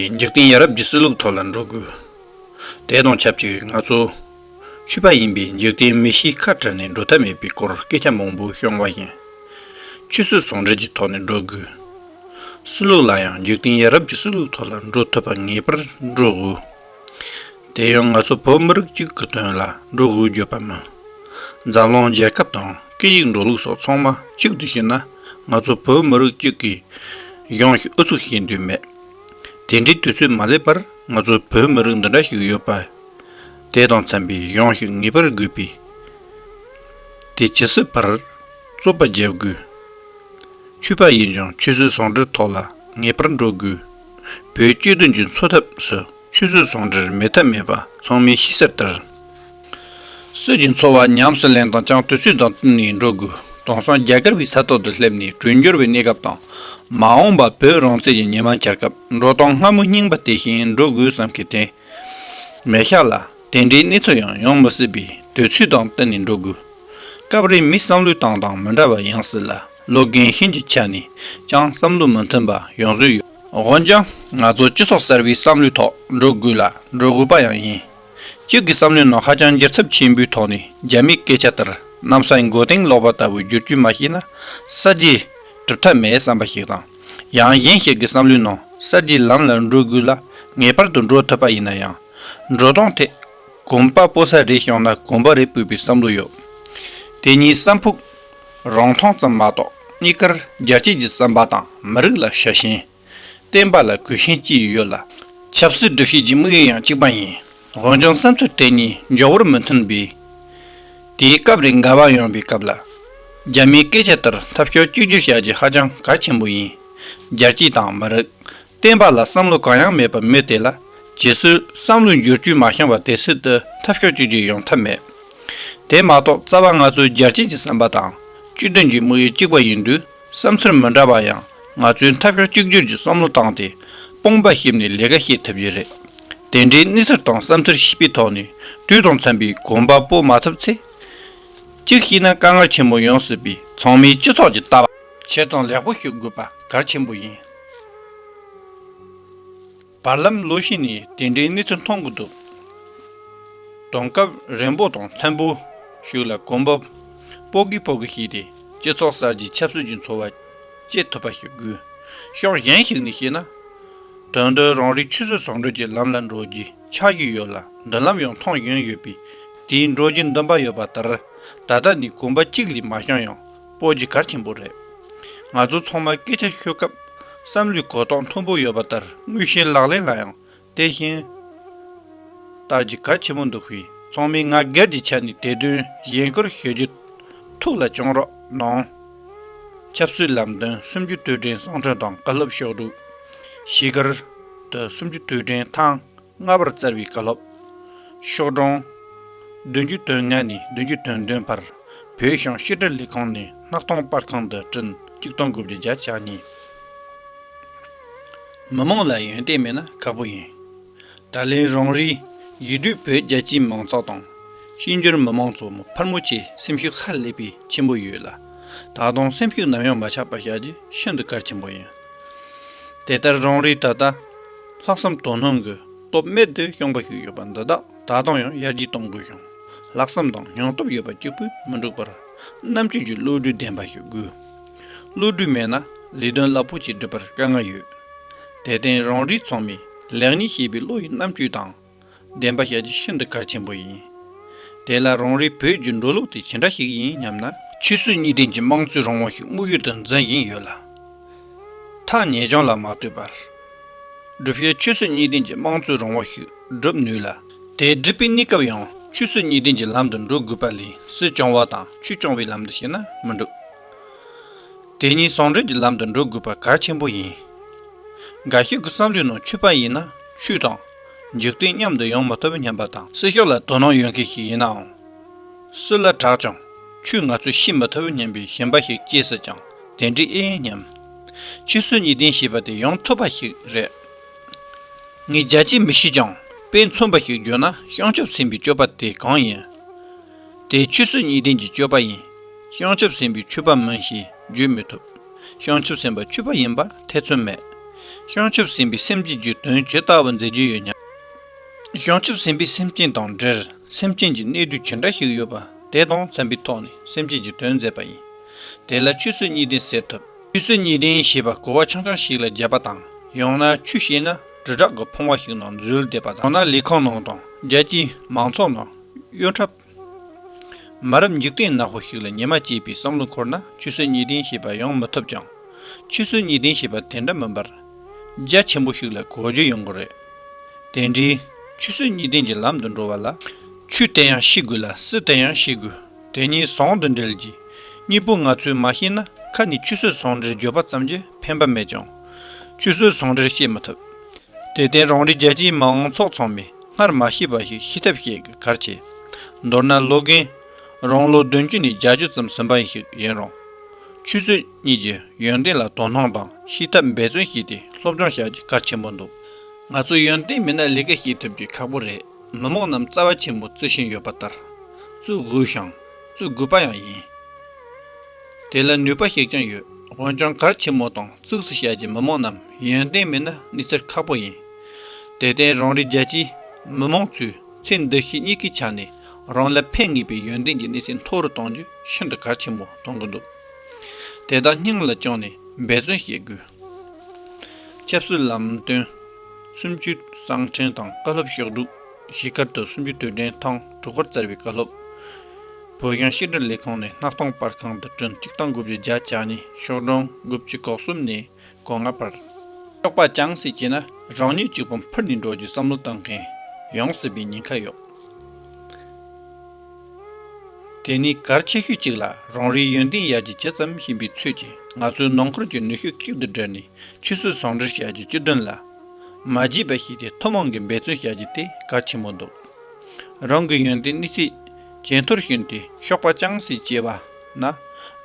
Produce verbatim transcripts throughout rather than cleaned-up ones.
འཇིག་རྟེན་ཡ་རབས་ཀྱི་སྲིད་ལུགས་ཐོག་ལ་འགྲོ་དགོས། དེ་དང་ཆབས་ཅིག་ང་ཚོ་ཆོས་པ་ཡིན་པས་འཇིག་རྟེན་མི་གཤིས་ཁ་བྲལ་ནས་འགྲོ་ཐབས་མེད་པའི་སྐོར་སྐད་ཆ་མང་པོ་བྱུང་བ་བཞིན། ཆོས་སྲིད་ཟུང་འབྲེལ་གྱི་ཐོག་ནས་འགྲོ་དགོས། སྲིད་ལུགས་ལ་ཡང་འཇིག་རྟེན་ཡ་རབས་ཀྱི་སྲིད་ལུགས་ཐོག་ལ་འགྲོ་ཐུབ་པ་ངེས་པར་འགྲོ་དགོས། དེ་ཡང་ང་ཚོ་བོད་མི་རིགས་གཅིག་གི་དོན་ལ་འགྲོ་དགོས་བརྗོད་པ་མིན། འཛམ་གླིང་རྒྱལ་ཁབ་དང་སྐད་ཡིག་འགྲོ་ལུགས་སོགས་ཚང་མ་གཅིག་ཏུ་བྱས་ན། ང་ཚོ་བོད་མི་རིགས་གཅིག་གི་གཞུང་ཞིག་ཨུ་ཚུགས་བྱེད་འདོད་མེད། དེ་འདྲའི་དུས་ཚོད་མ་སླེབས་བར་ང་ཚོ་བོད་མི་རིགས་འདི་འདྲ་ཞིག་ཡོད་པ། དེ་དང་འཚམ་པའི་གཞུང་ཞིག་ངེས་པར་དགོས་པས། དེ་ཇི་སྲིད་བར་རྩོད་པ་རྒྱག་དགོས། ཆོས་པ་ཡིན་ཀྱང་ཆོས་སྲིད་ཟུང་འབྲེལ་ཐོག་ལ་ངེས་པར་འགྲོ་དགོས། བོད་སྤྱི་དོན་གྱི་འཚོ་ཐབས་སུ་ཆོས་སྲིད་ཟུང་འབྲེལ་མེད་ཐབས་མེད་པ་ཚང་མས་ཤེས་གསལ་ལྟར། སྲིད་ཀྱི་འཚོ་བ་ཉམས་སུ་ལེན་སྟངས་ཀྱང་དུས་ཚོད་དང་བསྟུན་ནས་འགྲོ་དགོས། དེང་སང་རྒྱ་གར་བའི་ས་ཐོག་ཏུ་སླེབས་ནས་གྲོས་འགྱུར་བའི་གནས་སྐབས་དང་། མ་འོངས་པ་བོད་རང་བཙན་གྱི་ཉི་མ་འཆར་སྐབས་འགྲོ་སྟངས་སྔ་མོ་རྙིང་པ་དེ་བཞིན་འགྲོ་དགོས་བསམ་མཁན་དེ་མེད་ཤག་ལ། དེ་འདྲའི་གནས་ཚུལ་ཡང་ཡོང་མི་སྲིད་པས་དུས་ཚོད་དང་བསྟུན་ནས་འགྲོ་དགོས། སྐབས་རེ་མིའི་བསམ་བློའི་སྟངས་དང་མི་འདྲ་བ་ཡོང་སྲིད་ལ། ལོ་རྒན་གཞོན་གྱི་ཆ་ནས་ཀྱང་བསམ་བློ་མི་མཐུན་པ་ཡོང་སྲོལ་ཡོད། འོན་ཀྱང་ང་ཚོ་སྤྱི་ཚོགས་གསར་བའི་བསམ་བློའི་ཐོག་འགྲོ་དགོས་ལ་འགྲོ་དགོས་པ་ཡང་ཡིན། གཅིག་གི་བསམ་བློའི་ནང་ཧ་ཅང་འགྱུར་ཚབས་ཆེན་པོའི་ཐོག་ནས་རྒྱ་མིའི་སྐད་ཆ་ལྟར་གནམ་ས་མགོ་རྟིང་སློག་པ་ལྟ་བུའི་བསྒྱུར་བཅོས་མ་བྱས་ན་གསར་བརྗེ་གྲུབ་ཐབས་མེད་བསམ་པ་ཞིག་དང་། ཡང་གཞན་ཞིག་གི་བསམ་བློའི་ནང་གསར་བརྗེའི་ལམ་ལ་འགྲོ་དགོས་ལ་ངེས་པར་དུ་འགྲོ་ཐུབ་པ་ཡིན་ན་ཡང་། འགྲོ་སྟངས་ཐད་གོམ་པ་སྤོ་ས་རེ་བྱུང་ན་གོམ་པ་རེ་སྤོས་པའི་བསམ་བློ་ཡོད། དེ་གཉིས་བསམ་ཕུགས་རང་མཐོང་ཙམ་མ་གཏོགས་གཉིས་ཀར་རྒྱལ་གཅེས་ཀྱི་བསམ་པ་དང་མི་རིགས་ལ་ཞབས་ཞེན། བསྟན་པ་ལ་གུས་ཞེན་བཅས་ཡོད་ལ། ཆབ་སྲིད་སྒྲུབ་བྱེད་ཀྱི་དམིགས་ཡུལ་ཡང་གཅིག་པ་ཡིན། འོན་ཀྱང་བསམ་ཚུལ་དེ་གཉིས་མགྱོགས་པོར་མི་མཐུན་པས། དེའི་སྐབས་རེ་འགལ་བ་ཡོང་བའི་སྐབས་ལ། རྒྱ་མིའི་སྐད་ཆ་ལྟར་འཐབ་ཕྱོགས་གཅིག་གྱུར་བྱ་རྒྱུ་ཧ་ཅང་གལ་ཆེན་པོ་ཡིན། རྒྱལ་གཅེས་དང་མི་རིགས། བསྟན་པ་ལ་བསམ་བློ་གང་ཡང་མེད་པའི་མི་དེ་ལ་རྗེས་སུ་བསམ་བློའི་འགྱུར་བཅོས་མ་བྱུང་བར་དེ་སྲིད་དུ་འཐབ་ཕྱོགས་གཅིག་གྱུར་ཡོང་ཐབས་མེད། དེ་མ་གཏོགས་རྩ་བ་ང་ཚོའི་རྒྱལ་གཅེས་ཀྱི་བསམ་པ་དང་སྤྱི་དོན་གྱི་དམིགས་ཡུལ་གཅིག་པ་ཡིན་དུས་བསམ་ཚུལ་མི་འདྲ་བ་ཡང་ང་ཚོའི་འཐབ་ཕྱོགས་གཅིག་གྱུར་གྱི་བསམ་བློ་བཏང་སྟེ་དཔུང་པ་གཤིབས་ནས་ལས་ཀ་བྱེད་ཐུབ་ཀྱི་རེད། དེ་འདྲའི་གནས་ཚུལ་དང་བསམ་ཚུལ་ཤེས་པའི་ཐོག་ནས་དུས་དང་འཚམ་པའི་གོམ་པ་སྤོ་མ་ཐུབ་ཚེ། གཅིག་བྱས་ན་དཀའ་ངལ་ཆེན་པོ་ཡོང་སྲིད་པས་ཚང་མས་སྤྱི་ཚོགས་ཀྱི་ལྟ་བ་ཆེ་དང་ལེགས་པོ་ཞིག་དགོས་པ་གལ་ཆེན་པོ་ཡིན། བར་ལམ་ལོ་ཤས་ནས་དེ་འདྲའི་གནས་ཚུལ་མཐོང་གི་འདུག་དེང་སྐབས་རན་པོ་དང་ཚན་པོ་ཞིག་ལ་གོམ་པ་སྤོ་གི་སྤོ་གི་བྱས་ཏེ་སྤྱི་ཚོགས་གསར་བརྗེའི་ཆབ་སྲིད་ཀྱི་འཚོ་བ་སྐྱེལ་ཐུབ་པ་ཞིག་དགོས། ཕྱོགས་གཞན་ཞིག་ནས་བཤད་ན། དོན་དུ་རང་རེའི་ཆོས་སྲིད་ཟུང་འབྲེལ་གྱི་ལམ་ལ་འགྲོ་རྒྱུའི་འཆར་གཞི་ཡོད་ལ་མདུན་ལམ་ཡང་མཐོང་བཞིན་ཡོད་པས་དེའི་འགྲོ་རྒྱུའི་འདུན་པ་ཡོད་པ་ལྟར་ད་ལྟ་ནས་གོམ་པ་གཅིག་ལས་མ་བྱུང་ཡང་སྤོ་རྒྱུ་གལ་ཆེན་པོ་རེད། ང་ཚོ་ཚང་མ་སྐད་ཆ་ཤོད་སྐབས་བསམ་བློའི་གོ་རྟོགས་མཐོན་པོ་ཡོད་པ་ལྟར་དངོས་བཤད་ལག་ལེན་ལ་ཡང་དེ་བཞིན་བསྟར་རྒྱུ་གལ་ཆེན་པོ་འདུག་པས་ཚང་མས་ང་སྒེར་གྱི་ཆ་ནས་དེ་དོན་གཞེན་སྐུལ་ཞུ་རྒྱུ་ཐུགས་ལ་བཅངས་རོགས་གནང་། ཆབ་སྲིད་ལམ་སྟོན་སུམ་ཅུ་དུས་དྲན་གསུང་འཕྲིན་དང་བཀའ་སློབ་ཤོག་སྒྲིག །བཞི་སྒར་དུ་སུམ་ཅུ་དུས་དྲན་ཐེངས་ལྔ་པར་བསྩལ་བའི་བཀའ་སློབ། ཤོག་གྲངས་བདུན་ཅུ་དོན་ལྔ་ནས་བདུན་ཅུ་དོན་བདུན་བར་བོད་གཞུང་ཕྱི་དྲིལ་ལས་ཁང་ནས་སྣག་ཐང་པར་ཁང་དུ་བྲིས་གཅིག་སྟོང་དགུ་བརྒྱ་བརྒྱད་ཅུ་གྱ་གཉིས། མི་མང་ལ་ཡོན་ཏན་མེད་ན་ཁག་པོ་ཡིན། ད་ལན་རང་རེའི་གཞིས་སྡོད་བོད་རྒྱ་ཆེའི་མང་ཚོགས་དང་ཤེས་འགྱུར་མི་མང་ཚོ་མོ་ཕལ་མོ་ཆེ་སེམས་ཤུགས་ཧ་ལས་པའི་ཆེན་པོ་ཡོད་ལ། ད་དུང་སེམས་ཤུགས་ནམ་ཡང་མ་ཆག་པ་བྱ་རྒྱུ་ཤིན་ཏུ་གལ་ཆེན་པོ་ཡིན། དེ་ལྟར་རང་རེའི་ད་ལྟ་ལྷག་བསམ་དོ་སྣང་གི་སྟོབས་རྨད་དུ་བྱུང་བ་ཞིག་ཡོད་པ་འདི་དག་ད་དུང་ཡང་ཡར་རྒྱས་གཏོང་དགོས་ཤིང་། ལྷག་བསམ་དང་སྙིང་སྟོབས་ཡོད་པ་གཅིག་པུས་མི་འགྲུབ་པར་རྣམ་དཔྱོད་ཀྱི་བློ་གྲོས་ལྡན་པ་ཞིག་དགོས། བློ་གྲོས་མེད་ན་ལས་དོན་རླབས་པོ་ཆེ་སྒྲུབ་པར་དཀའ་ངལ་ཡོད། དེར་བརྟེན་རང་རེ་ཚང་མས་ལེགས་ཉེས་ཤེས་པའི་བློ་ཡི་རྣམ་དཔྱོད་དང་། བདེན་པ་བཤད་རྒྱུ་ཤིན་ཏུ་གལ་ཆེན་པོ་ཡིན། དེ་ལ་རང་རེའི་བོད་ཀྱི་འགྲོ་ལུགས་དེ་ཇི་འདྲ་ཞིག་ཡིན་སྙམ་ན། ཆོས་སྲིད་གཉིས་ལྡན་གྱི་དམངས་གཙོའི་རང་དབང་ཞིག་དམིགས་ཡུལ་དུ་འཛིན་བཞིན་ཡོད་ལ། ཐག་ཉེ་ཆུང་ལ་མ་ལྟོས་པར། སྒྲུབ་བྱེད་ཆོས་སྲིད་གཉིས་ལྡན་གྱི་དམངས་གཙོའི་རང་དབང་ཞིག་སྒྲུབ་ནུས་ལ། དེ་སྒྲུབ་པའི་གནས་སྐབས་ཡང་ཆོས་སྲིད་གཉིས་ལྡན་གྱི་ལམ་དུ་འགྲོ་དགོས་པ་ལས་སྲིད་སྐྱོང་བ་དང་ཆོས་སྐྱོང་བའི་ལམ་དུ་ཕྱིན་ན་མི་འགྲིག། དེ་གཉིས་ཟུང་འབྲེལ་གྱི་ལམ་དུ་འགྲོ་དགོས་པ་གལ་ཆེན་པོ་ཡིན། འགའ་ཞིག་གི་བསམ་བློའི་ནང་ཆོས་པ་ཡིན་ན་ཆོས་དང་འཇིག་རྟེན་མཉམ་དུ་ཡོང་མི་ཐུབ་སྙམ་པ་དང་། སྲིད་ཕྱོགས་ལ་དོ་སྣང་ཡོད་མཁན་ཞིག་ཡིན་ནའང་། སྲིད་ལ་གྲགས་ཀྱང་ཆོས་ང་ཚོས་ཤེས་མི་ཐུབ་སྙམ་པའི་ཞེན་པ་ཞིག་སྐྱེས་སྲིད་ཀྱང་དེ་འདྲ་ཨེ་སྙམ། ཆོས་སྲིད་གཉིས་ལྡན་ཞེས་པ་དེ་ཡོང་ཐུབ་པ་ཞིག་རེད། ངས་རྒྱ་ཆེ་མི་ཤེས་ཀྱང་དཔེ་མཚོན་པ་ཞིག་བརྗོད་ན་བྱང་ཆུབ་སེམས་དཔའི་སྤྱོད་པ་དེ་གང་ཡིན། དེ་ཆོས་སྲིད་གཉིས་ལྡན་གྱི་སྤྱོད་པ་ཡིན། བྱང་ཆུབ་སེམས་དཔའི་ཆོས་པ་མིན་ཞེས་བརྗོད་མི་ཐུབ། བྱང་ཆུབ་སེམས་དཔའ་ཆོས་པ་ཡིན་པར་ཐེ་ཚོམ་མེད། བྱང་ཆུབ་སེམས་དཔའི་སེམས་བསྐྱེད་ཀྱི་དོན་ཇི་ལྟ་བུ་མཛད་རྒྱུ་ཡོད་སྙམ། བྱང་ཆུབ་སེམས་དཔའི་སེམས་ཅན་དང་འབྲེལ་སེམས་ཅན་གྱི་གནས་དུས་ཇི་འདྲ་ཞིག་ཡོད་པ་དེ་དང་འཚམ་པའི་ཐོག་ནས་སེམས་བསྐྱེད་ཀྱི་དོན་མཛད་པ་ཡིན། དེ་ལ་ཆོས་སྲིད་གཉིས་ལྡན་ཟེར་ཐུབ། ཆོས་སྲིད་གཉིས་ལྡན་ཞེས་པ་གོ་བ་ཆུང་ཆུང་ཞིག་ལ་བརྒྱབ་པ་དང་། ཡང་ན་ཆོས་བཤད་ན་དྲིལ་བསྒྲགས་ཀྱི་ཕོངས་པ་ཞིག་ནང་འཛུལ་བསྡད་པ་དང་། ཡང་ན་ལས་ཁུངས་ནང་དང་རྒྱལ་སྤྱིའི་མང་ཚོགས་ནང་གཡོ་འཁྲབ། མ་རབས་འཇིག་རྟེན་ནག་པོ་ཞིག་ལ་ཉི་མ་སྐྱེས་པའི་བསམ་བློ་འཁོར་ན་ཆོས་སྲིད་གཉིས་ལྡན་ཞེས་པ་ཡོང་མི་ཐུབ་ཀྱང་། ཆོས་སྲིད་གཉིས་ལྡན་ཞེས་པ་དེ་འདྲ་མིན་པར། རྒྱ་ཆེན་པོ་ཞིག་ལ་གོ་རྒྱུ་ཡོང་གི་རེད། དེ་འདྲའི་ཆོས་སྲིད་གཉིས་ལྡན་གྱི་ལམ་དུ་འགྲོ་བ་ལ། ཆོས་དེ་ཡང་ཤེས་དགོས་ལ་སྲིད་དེ་ཡང་ཤེས་དགོས། དེ་གཉིས་ཟུང་དུ་འབྲེལ་གྱི། གཉིས་པོ་ང་ཚོས་མ་ཤེས་ན་ཁ་ནས་ཆོས་སྲིད་ཟུང་འབྲེལ་བརྗོད་པ་ཙམ་གྱིས་ཕན་པ་མེད་ཀྱང་། ཆོས་སྲིད་ཟུང་འབྲེལ་བཤད་མི་ཐུབ། དེར་བརྟེན་རང་རེའི་རྒྱལ་སྤྱིའི་མང་ཚོགས་ཚང་མས་སྔར་མ་ཤེས་པ་ཞིག་ཤེས་ཐབས་བྱེད་དགོས་གལ་ཆེ། མདོར་ན་ལོ་རྒན་རང་ལོ་བདུན་ཅུ་ནས་བརྒྱད་ཅུ་ཙམ་ཟིན་པ་ཞིག་ཡིན་རུང་། ཆོས་སྲིད་གཉིས་ཀྱི་ཡོན་ཏན་ལ་དོ་སྣང་དང་ཤེས་ཐབས་འབད་བརྩོན་བྱས་ཏེ་སློབ་སྦྱོང་བྱ་རྒྱུ་གལ་ཆེན་པོ་འདུག། ང་ཚོ་ཡོན་ཏན་མེད་ན་ལས་ཀ་བྱེད་ཐུབ་རྒྱུ་ཁག་པོ་རེད། མི་མང་རྣམས་རྩ་བ་ཆེན་པོ་བརྩི་བཞིན་ཡོད་པ་ལྟར། བརྩི་དགོས་ཤིང་བརྩི་དགོས་པ་ཡང་ཡིན། དེ་ལ་ནུས་པ་ཞིག་ཀྱང་ཡོད། འོན་ཀྱང་གལ་ཆེན་མོ་དང་གཙིགས་སུ་བྱ་རྒྱུ་མི་མང་རྣམས་ཡོན་ཏན་མེད་ན་གནས་ཚུལ་ཁག་པོ་ཡིན། དེར་བརྟེན་རང་རེའི་རྒྱལ་སྤྱིའི་མི་མང་ཚོས་ཚེ་འདི་ཕྱི་གཉིས་ཀའི་ཆ་ནས་རང་ལ་ཕན་ངེས་པའི་ཡོན་ཏན་གྱི་གནས་ཚད་མཐོ་རུ་གཏོང་རྒྱུ་ཤིན་ཏུ་གལ་ཆེན་པོ་མཐོང་གི་འདུག། དེ་དག་སྙིང་ལ་བཅངས་ནས་འབད་བརྩོན་བྱེད་དགོས། ཆབ་སྲིད་ལམ་སྟོན། གསུམ་བཅུའི་གསང་འཕྲིན་དང་བཀའ་སློབ་ཕྱོགས་བསྒྲིགས། གཞིས་སྒར་དུ་གསུམ་བཅུའི་དུས་དྲན་ཐེངས་དྲུག་པར་བསྩལ་བའི་བཀའ་སློབ། བོད་གཞུང་ཕྱི་དྲིལ་ལས་ཁང་ནས་སྣར་ཐང་པར་ཁང་དུ་བསྐྲུན། ཆིག་སྟོང་དགུ་བརྒྱ་བརྒྱད་ཅུ་གྱ་གཉིས། ཤོག་གྲངས་དགུ་བཅུ་གོ་གསུམ་ནས་གོ་ལྔ་བར། གཤོག་པ་ཅང་སེ་བྱས་ན་རང་ཉིད་གཅིག་པུ་འཕུར་ནས་འགྲོ་རྒྱུའི་བསམ་བློ་བཏང་མཁན་ཡོང་སྲིད་པའི་ཉེན་ཁ་ཡོད། དེ་ནས་གལ་ཆེ་ཤོས་གཅིག་ལ་རང་རེའི་ཡོན་ཏན་ཡར་རྒྱས་ཇི་ཙམ་ཕྱིན་པའི་ཚོད་ཀྱིས་ང་ཚོའི་ནང་ཁུལ་གྱི་ནུས་ཤུགས་གཅིག་ཏུ་སྒྲིལ་ནས་ཆོས་སྲིད་ཟུང་འབྲེལ་བྱ་རྒྱུ་སྤྱི་དོན་ལ་མ་བརྗེད་པ་བྱས་ཏེ་ཐུན་མོང་གི་འབད་བརྩོན་བྱ་རྒྱུ་དེ་གལ་ཆེན་པོ་འདུག། རང་གི་ཡོན་ཏན་དམིགས་བསལ་ཇེ་མཐོར་ཕྱིན་ཏེ་གཤོག་པ་ཅང་སེ་བྱས་པ་ན་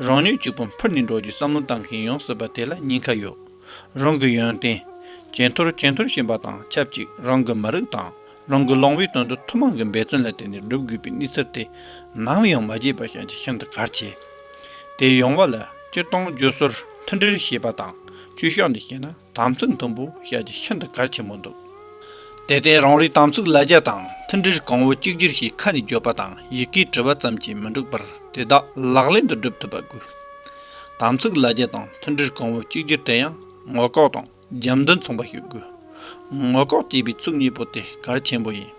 རང་ཉིད་གཅིག་པུ་འཕུར་ནས་འགྲོ་རྒྱུའི་བསམ་བློ་བཏང་མཁན་ཡོང་སྲིད་པ་དེ་ལ་ཉེན་ཁ་ཡོད། རང་གི་ཡོན་ཏན་ཇེ་མཐོར་ཇེ་མཐོར་ཕྱིན་པ་དང་ཆབས་ཅིག་རང་གི་མི་རིགས་དང་རང་གི་ལུང་པའི་དོན་དུ་ཐུན་མོང་གི་འབད་བརྩོན་ལ་བརྟེན་ནས་སྒྲུབ་དགོས་པའི་གནས་ཚུལ་དེ་ནམ་ཡང་མ་བརྗེད་པ་བྱ་རྒྱུ་ཤིན་ཏུ་གལ་ཆེ། དེ་ཡོང་བ་ལ་སྤྱིར་བཏང་བརྗོད་སྲོལ་མཐུན་སྒྲིལ་ཞེས་པ་དང་ཆོས་ཕྱོགས་ནས་བཤད་ན་དམ་ཚིག་མཐུན་པོ་བྱ་རྒྱུ་ཤིན་ཏུ་གལ་ཆེན་པོ་འདུག། དེར་བརྟེན་རང་རེའི་དམ་ཚིག་ལ་རྒྱ་དང་མཐུན་སྒྲིལ་གང་བོ་གཅིག་གྱུར་ཞིག་ཁ་ནས་བརྗོད་པ་དང་ཡི་གེས་བྲི་བ་ཙམ་གྱིས་མི་འགྲིག་པར་དེ་དག་ལག་ལེན་དུ་སྒྲུབ་ཐུབ་པ་དགོས། དམ་ཚིག་ལ་རྒྱ་དང་མཐུན་སྒྲིལ་གང་བོ་གཅིག་གྱུར་དེ་ཡང་ངོ་ལྐོག་དང་རྒྱབ་མདུན་མཚུངས་པ་ཞིག་དགོས། ངོ་ལྐོག་ཅེས་པའི་ཚིག་གཉིས་པོ་དེ་གལ་ཆེན་པོ་ཡིན།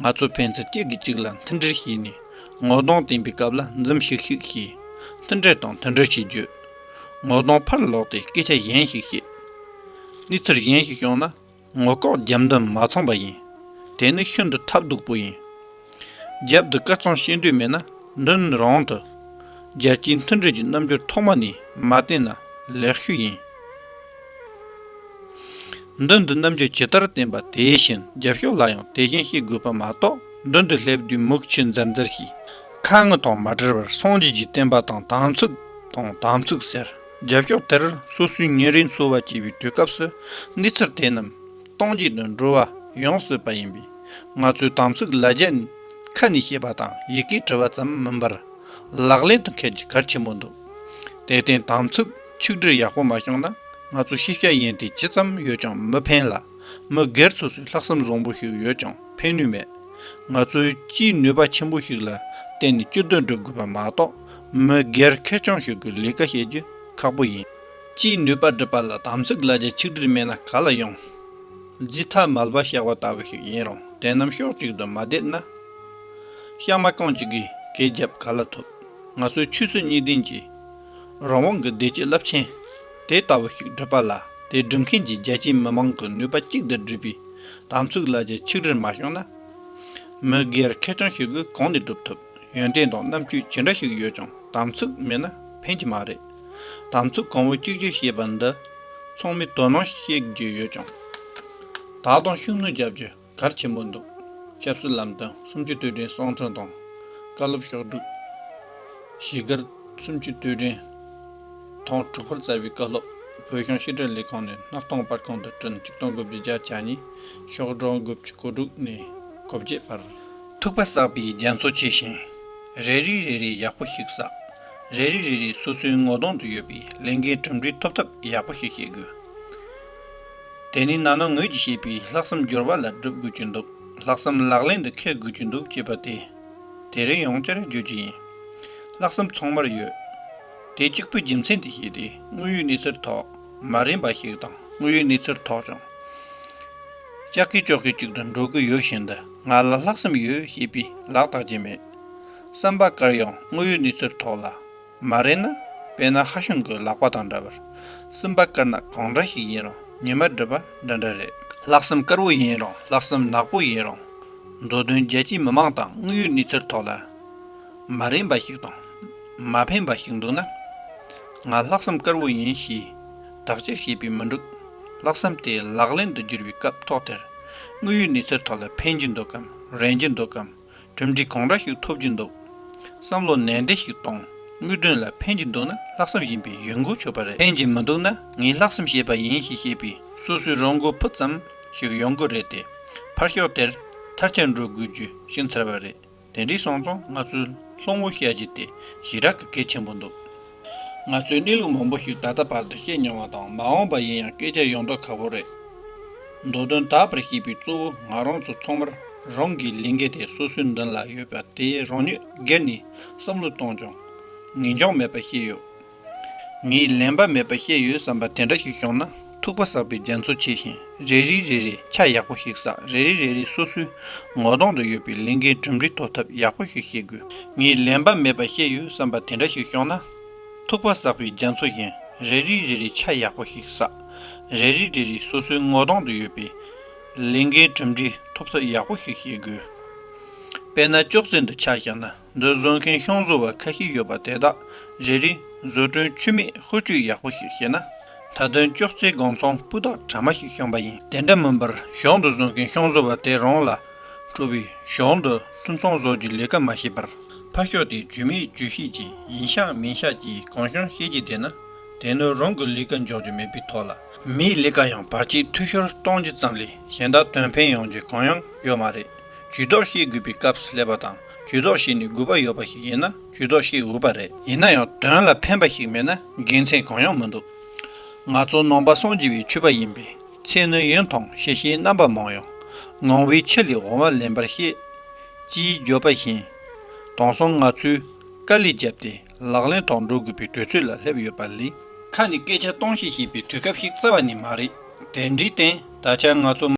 ང་ཚོ་ཕན་ཚུན་གཅིག་གིས་གཅིག་ལ་མཐུན་སྒྲིལ་བྱས་ནས་ངོ་གདོང་བསྟན་པའི་སྐབས་ལ་འཛུམ་ཤིག་ཤིག་བྱས། མཐུན་སྒྲིལ་དང་མཐུན་སྒྲིལ་བྱེད་རྒྱུ། ངོ་གདོང་ཕར་ལོག་སྟེ་སྐད་ཆ་གཞན་ཞིག་བཤད། གནས་ཚུལ་གཞན་ཞིག་བྱུང་ན་ངོ་ལྐོག་རྒྱབ་མདུན་མ་ཚང་བ་ཡིན། དེ་ནི་ཤིན་ཏུ་ཐབས་སྡུག་པོ་ཡིན། རྒྱབ་ཏུ་སྐུ་གཙང་བྱེད་འདོད་མེད་ན་མདུན་རང་དུ་རྒྱལ་སྤྱིའི་མཐུན་སྒྲིལ་གྱི་རྣམ་འགྱུར་ཐོག་མ་ནས་མ་བསྟན་ན་ལེགས་ཤོས་ཡིན། མདུན་དུ་རྣམ་འགྱུར་ཇི་ལྟར་བསྟན་པ་དེ་བཞིན་རྒྱབ་ཕྱོགས་ལ་ཡང་དེ་བཞིན་བྱེད་དགོས་པ་མ་གཏོགས་མདུན་དུ་སླེབས་དུས་མིག་ཆུ་འཛེར་འཛེར་བྱས། ཁ་ངུ་དང་མ་བྲལ་བར་སངས་རྒྱས་ཀྱི་བསྟན་པ་དང་དམ་ཚིག་དང་དམ་ཚིག་ཟེར། རྒྱབ་ཕྱོགས་དེར་སོ་སོའི་ཉིན་རེའི་འཚོ་བ་སྐྱེལ་བའི་དུས་སྐབས་སུ་གནས་ཚུལ་དེ་རྣམས་སྟོང་བརྒྱད་དུ་འགྲོ་བ་ཡོང་སྲིད་པ་ཡིན་པས། ང་ཚོས་དམ་ཚིག་ལ་རྒྱ་ཁ་ནས་བཤད་པ་དང་ཡི་གེས་བྲི་བ་ཙམ་མིན་པར་ལག་ལེན་དུ་འཁེལ་རྒྱུ་གལ་ཆེན་པོ་འདུག། དེར་བརྟེན་དམ་ཚིག་ཆིག་སྒྲིལ་ཡག་པོ་མ་བྱུང་ན་ང་ཚོ་ཤེས་བྱ་ཡོན་ཏན་ཇི་ཙམ་ཡོད་ཀྱང་མི་ཕན་ལ། མི་སྒེར་སོ་སོའི་ལྷག་བསམ་བཟང་པོ་ཞིག་ཡོད་ཀྱང་ཕན་ནུས་མེད། ང་ཚོས་སྤྱིའི་ནུས་པ་ཆེན་པོ་ཞིག་ལ་བརྟེན་ནས་སྤྱི་དོན་སྒྲུབ་དགོས་པ་མ་གཏོགས་མི་སྒེར་ཁེར་རྐྱང་ཞིག་གི་ལས་ཀ་བྱེད་རྒྱུ་ཁག་པོ་ཡིན། སྤྱིའི་ནུས་པ་སྒྲུབ་པ་ལ་དམ་ཚིག་ལ་རྒྱ་ཆིག་སྒྲིལ་མེད་ན་ག་ལ་ཡོང་། རྫི་ཐ་མལ་པ་བཤགས་པ་ལྟ་བུ་ཞིག་ཡིན་རུང་དེ་རྣམས་ཕྱོགས་གཅིག་ཏུ་མ་བསྡད་ན། ཤ་མ་གང་གཅིག་གིས་གད་རྒྱབ་ག་ལ་ཐུབ། ང་ཚོས་ཆོས་སྲིད་གཉིས་ལྡན་གྱི་རང་དབང་གི་བདེ་སྐྱིད་རླབས་ཆེན་དེ་ལྟ་བུ་ཞིག་སྒྲུབ་པ་ལ་དེ་སྒྲུབ་མཁན་གྱི་རྒྱལ་སྤྱིའི་མི་མང་གི་ནུས་པ་གཅིག་ཏུ་སྒྲིལ་བའི་དམ་ཚིག་ལ་རྒྱ་ཆིག་སྒྲིལ་མ་བྱུང་ན། མི་སྒེར་ཁེར་རྐྱང་ཞིག་གིས་གང་ནས་སྒྲུབ་ཐུབ། ཡོན་ཏན་དང་རྣམ་དཔྱོད་ཇི་འདྲ་ཞིག་ཡོད་ཀྱང་དམ་ཚིག་མེད་ན་ཕན་གྱི་མ་རེད། དམ་ཚིག་གང་བོ་གཅིག་གྱུར་ཞེས་པ་འདི་ཚང་མས་དོ་སྣང་བྱེད་རྒྱུ་ཡོད་ཀྱང་། ད་དུང་ཤུགས་སྣོན་རྒྱག་རྒྱུ་གལ་ཆེན་པོ་འདུག། ཆབ་སྲིད་ལམ་སྟོན་གསུམ་བཅུའི་དུས་དྲན་གསང་འཕྲིན་དང་བཀའ་སློབ་ཕྱོགས་བསྒྲིགས། གཞིས་སྒར་གསུམ་བཅུའི་དུས་དྲན་ཐེངས་དྲུག་པར་བསྩལ་བའི་བཀའ་སློབ། བོད་གཞུང་ཕྱི་དྲིལ་ལས་ཁང་ནས་སྣར་ཐང་པར་ཁང་དུ་བསྐྲུན། ཆིག་སྟོང་དགུ་བརྒྱ་བརྒྱད་ཅུ་གྱ་གཉིས། ཤོག་གྲངས་དགུ་བཅུ་གོ་དྲུག་ནས་གོ་བརྒྱད་བར། ཐུག་པ་བསགས་པའི་རྒྱ་མཚོ་ཆེ་ཞིང་། རེ་རེ་རེ་རེ་ཡག་པོ་ཞིག་བསགས། རེ་རེ་རེ་རེ་སོ་སོའི་ངོ་གདོང་དུ་ཡོད་པའི་ལས་འགན་གྲུབ་འབྲས་ཐོབ་ཐབས་ཡག་པོ་ཞིག་བྱེད་དགོས། དེ་ནི་ནང་ན་ངོས་ཀྱིས་བཤད་པའི་ལྷག་བསམ་སྦྱོར་བ་ལ་སྒྲུབ་དགོས་ཀྱི་འདུག་ལྷག་བསམ་ལག་ལེན་དུ་འཁེལ་དགོས་ཀྱི་འདུག་ཅེས་པ་དེ། དེ་རིང་ཡང་བསྐྱར་བརྗོད་ཀྱི་ཡིན། ལྷག་བསམ་ཚང་མར་ཡོད། དེ་གཅིག་པུའི་རྒྱུ་མཚན་དེ་བཤད་དེ་དངོས་ཡོད་གནས་ཚུལ་ཐོག་མ་རན་པ་ཞིག་དང་དངོས་ཡོད་གནས་ཚུལ་ཐོག་ཀྱང་། ཅག་གི་ཅོག་གི་གཅིག་ཏུ་འགྲོ་གི་ཡོད་བཞིན་དུ་ང་ལ་ལྷག་བསམ་ཡོད་ཞེས་པའི་ལག་བརྟག་རྒྱུ་མེད། བསམ་པ་དཀར་ཡང་དངོས་ཡོད་གནས་ཚུལ་ཐོག་ལ་མ་རན་ན། དཔེར་ན་ཧ་ཤང་གི་ལག་པ་དང་འདྲ་བར། སེམས་པ་དཀར་ན་གང་འདྲ་ཞིག་ཡིན་རུང་ཉི་མ་སྒྲིབ་པ་འདྲ་འདྲ་རེད། ལྷག་བསམ་དཀར་བོ་ཡིན་རུང་ལྷག་བསམ་ནག་པོ་ཡིན་རུང་། མདོ་དོན་རྒྱལ་སྤྱིའི་མི་མང་དང་དངོས་ཡོད་གནས་ཚུལ་ཐོག་ལ་མ་རན་པ་ཞིག་དང་། མ་ཕན་པ་ཞིག་འདུག་ན། ང་ལྷག་བསམ་དཀར་བོ་ཡིན་ཞེས་དག་ཅིག་བྱས་པས་མི་འགྲིག་ལྷག་བསམ་དེ་ལག་ལེན་དུ་བསྒྱུར་བའི་སྐབས་ཐོག་དེར་དངོས་ཡོད་གནས་ཚུལ་ཐོག་ལ་ཕན་གྱི་འདུག་གམ་རན་གྱི་འདུག་གམ། གྲུབ་འབྲས་གང་འདྲ་ཞིག་ཐོབ་ཀྱི་འདུག་བསམ་བློ་ནན་ཏན་ཞིག་གཏོང་། དངོས་དོན་ལ་ཕན་གྱི་འདུག་ན་ལྷག་བསམ་ཡིན་པས་ཡོང་སྒོ་ཆོད་པ་རེད། ཕན་གྱི་མི་འདུག་ན་ངས་ལྷག་བསམ་བྱས་པ་ཡིན་ཞེས་བཤད་པས་སོ་སོའི་རང་མགོ་ཕུད་ཙམ་ཞིག་ཡོང་གི་རེད་དེ། ཕར་ཕྱོགས་དེར་མཐར་ཕྱིན་འགྲོ་དགོས་རྒྱུ་ཞིག་འཚལ་བ་རེད། དེ་འདྲའི་སོང་ཙང་ང་ཚོས་སློང་བོ་བཤད་རྒྱུ་དེ་ཞེ་དྲག་གི་གལ་ཆེན་པོ་འདུག་ང་ཚོས་གནས་ལུགས་མང་པོ་ཞིག་ད་ལྟ་བར་དུ་བཤད་མྱོང་བ་དང་མ་འོངས་པ་ཡིན་ཡང་སྐད་ཆ་ཡོང་མདོག་ཁ་པོ་རེད། མདོ་དོན་དག་པར་ཤེས་པའི་གཙོ་བོ་ང་རང་ཚོ་ཚང་མར་རང་གི་ལས་འགན་དེ་སོ་སོའི་མདུན་ལ་ཡོད་པ་དེ་རང་ཉིད་སྒེར་ནས་བསམ་བློ་གཏོང་ཀྱང་ངེས་འབྱུང་མེད་པ་ཤེས་ཡོད། ངས་ལན་པ་མེད་པ་བཤད་ཡོད་བསམ་པ་དེ་འདྲ་ཞིག་བྱུང་ན་ཐུག་པ་བསགས་པའི་རྒྱ་མཚོ་ཆེ་ཞིང་རེ་རེ་རེ་རེ་ཆ་ཡག་པོ་ཞིག་བསགས། རེ་རེ་རེ་རེ་སོ་སོའི་ངོ་གདོང་དུ་ཡོད་པའི་ལས་འགན་གྲུབ་འབྲས་ཐོབ་ཐབས་ཡག་པོ་ཞིག་བྱེད་དགོས། ངས་ལན་པ་མེད་པ་བཤད་ཡོད་བསམ་པ་དེ་འདྲ་ཞིག་བྱུང་ན། ཐུག་པ་བསགས་པའི་རྒྱ་མཚོ་བཞིན་རེ་རེ་རེ་རེ་ཆ་ཡག་པོ་ཞིག་བསགས། རེ་རེ་རེ་རེ་སོ་སོའི་ངོ་གདོང་དུ་ཡོད་པའི་ལས་འགན་གྲུབ་འབྲས་ཐོབ་ཐབས་ཡག་པོ་ཞིག་བྱེད་དགོས། དཔེར་ན་ཅོག་ཙེ་འདི་ཆ་བཞག་ན། འདི་བཟོ་མཁན་ཤིང་བཟོ་བ་ཁ་ཤས་ཡོད་པ་དེ་དག་རེ་རེ་བཟོ་སྐྲུན་འཆུས་མེད་ཧུར་བསྐྱོད་ཡག་པོ་ཞིག་བྱས་ན། མཐའ་དོན་ཅོག་ཙེ་སྒང་ཚང་སྤུས་དག་དྲ་མ་ཞིག་བྱུང་པ་ཡིན། དེ་འདྲ་མིན་པར་ཞོགས་འདི་བཟོ་མཁན་ཤིང་བཟོ་བ་དེ་རང་ལ་སྤྲོ་བའི་ཞོགས་འདི་ཐུན་ཚང་བཟོ་རྒྱུའི་ལས་ཀ་མ་བྱས་པར། ཕར་ཕྱོགས་དེ་རྒྱུས་མེད་རྒྱུས་ཤེས་ཀྱི་ཡིན་ཤག་མིན་ཤག་ཅེས་གང་བྱུང་བཤད་ཀྱི་བསྡད་ན། དེ་ནི་རང་གི་ལས་ཀ་འཇོག་རྒྱུ་མེད་པའི་ཐོག་ལ། མིའི་ལས་ཀ་ཡང་བར་ཆད་འཐུས་ཤོར་གཏོང་རྒྱུ་ཙམ་ལས་གཞན་དག་དོན་ཕན་ཡོང་རྒྱུ་གང་ཡང་ཡོད་མ་རེད། ཇུས་གཏོགས་བྱེད་དགོས་པའི་སྐབས་སུ་སླེབས་པ་དང་ཇུས་གཏོགས་བྱས་ནས་དགོས་པ་ཡོད་པ་ཞིག་ཡིན་ན་ཇུས་གཏོགས་བྱེད་འོས་པ་རེད། ཡིན་ན་ཡང་དོན་ལ་ཕན་པ་ཞིག་མེད་ན་དགེ་མཚན་གང་ཡང་མི་འདུག་ང་ཚོ་ནང་པ་སངས་རྒྱས་པའི་ཆོས་པ་ཡིན་པས་ཚེ་ནི་ཡུན་ཐུང་ཞི་ཞིང་རྣམ་པ་མང་ཡང་ངང་བའི་ཆུ་ལས་དབང་བ་ལེན་པར་བཤད། ཅེས་བརྗོད་པ་བཞིན། དེང་སང་ང་ཚོས་དཀའ་ལས་བརྒྱབ་སྟེ་ལག་ལེན་ཐོག་འགྲོ་དགོས་པའི་དུས་ཚོད་ལ་སླེབས་ཡོད་པ་ལས། ཁ་ནས་སྐད་ཆ་སྟོང་བཤད་བྱེད་པའི་དུས་སྐབས་ཤིག་རྩ་བ་ནས་མ་རེད། དེ་འདྲའི་སྟེང་ད་ཆ་ང་ཚོ་